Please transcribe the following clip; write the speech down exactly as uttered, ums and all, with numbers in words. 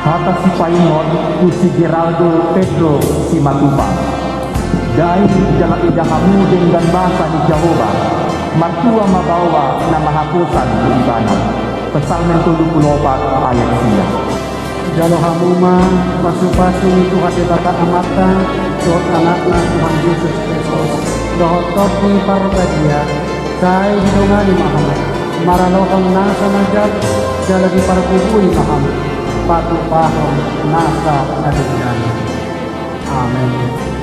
Hata sipaingot tu si Geraldo Pedro Simatupang. Dai jala ida hamu denggan basa ni Jahowa, martua ma baoa na mahaposan tu Ibana. Psalmen tolu pulu opat ayat sia. Jalo hamu ma pasupasu ni Tuhan Debata Amanta, dohot Anakna Tuhan Jesus Kristus, dohot Tondi Parbadia, sai didongani ma hamu maralohon nasa na jat, jala diparbubui ma hamu patupahon nasa na denggan. Amen.